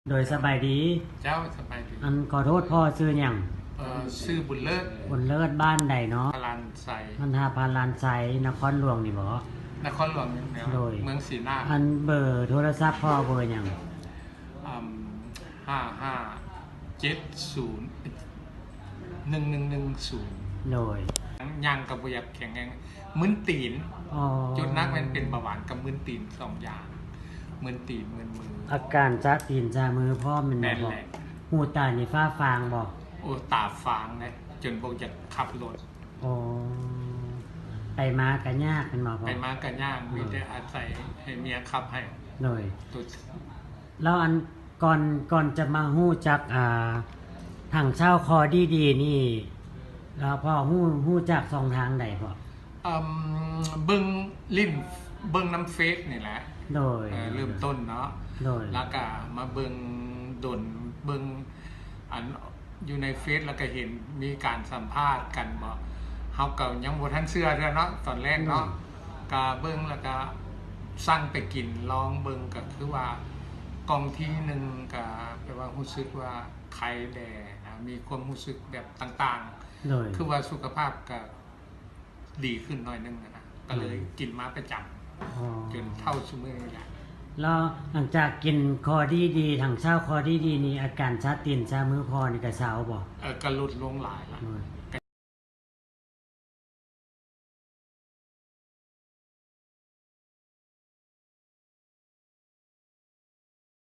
ໂດຍ ສະບາຍດີ. ເຈົ້າ ສະບາຍດີ. ອັນ ຂໍໂທດພໍ່ ຊື່ຫຍັງ? ເອີ ຊື່ບຸນເລີດ. ບຸນເລີດ ບ້ານໃດເນາະ? ພະລານໄຊ. ມັນຫາພະລານໄຊ ນະຄອນຫຼວງນີ້ບໍ? ນະຄອນຫຼວງນີ້ແຫຼະ. ໂດຍ ເມືອງສີນາ. ອັນ ເບີໂທລະສັບພໍ່ເບີຫຍັງ? ອາ ຫ້າຫ້າເຈັດສູນ ໜຶ່ງໜຶ່ງໜຶ່ງສູນ. ໂດຍ ຍ່າງກໍບໍ່ຢາກແຂງແຮງ ມຶນຕີນ. ອໍ ຈຸດໜັກແມ່ນເປັນເບົາຫວານກັບມຶນຕີນສອງຢ່າງ ມຶນຕີນມຶນມື. ອາການຊາຕີນຊາມືພ້ອມແມ່ນບໍ່ພໍ່? ແມ່ນແຫຼະ. ຫູຕານີ້ຟ້າຟາງບໍ່? ໂອ້ ຕາຟາງເດ້ ຈົນບໍ່ຢາກຂັບລົດ. ອໍ ໄປມາກໍຍາກແມ່ນບໍ່ພໍ່? ໄປມາກໍຍາກ ໂດຍ ມີແຕ່ອາໄສໃຫ້ເມຍຂັບໃຫ້. ໂດຍ ແລ້ວອັນ ກ່ອນ ກ່ອນຈະມາຮູ້ຈັກ ອ່າ ຖັງເຊົາຄໍດີໆນີ້ ແລ້ວພໍ່ຮູ້ ຮູ້ຈັກຊ່ອງທາງໃດພໍ່? ເອີ່ມ ເບິ່ງຫຼິ້ນ ເບິ່ງນຳເຟສນີ້ແຫຼະ. ໂດຍ ເອີ ເລີ່ມຕົ້ນເນາະ. ໂດຍ ແລ້ວກະມາເບິ່ງດົນ ເບິ່ງອັນ ຢູ່ໃນເຟສ ແລ້ວກະເຫັນມີການສຳພາດກັນບໍ ເຮົາກໍຍັງບໍ່ທັນເຊື່ອເທື່ອເນາະ ຕອນແລກເນາະ. ໂດຍ ກະເບິ່ງແລ້ວກະສັ່ງໄປກິນລອງເບິ່ງ ກະຄືວ່າກ່ອງທີໜຶ່ງ ກະແບບວ່າຮູ້ສຶກວ່າໄຄແດ່ນະ ມີຄວາມຮູ້ສຶກແບບຕ່າງໆ. ໂດຍ ຄືວ່າສຸຂະພາບກະດີຂຶ້ນໜ້ອຍໜຶ່ງນະ ກະເລີຍ ໂດຍ ກິນມາປະຈຳ ອໍ ຈົນເທົ່າຊຸມື້ນີ້ແຫຼະ. ແລ້ວຫຼັງຈາກກິນຄໍດີໆ ຖັງເຊົາຄໍດີໆນີ້ ອາການຊາຕີນຊາມືພໍ່ນີ້ກະເຊົາບໍ່? ເອີ ກະຫຼຸດລົງຫຼາຍລະ. ໂດຍ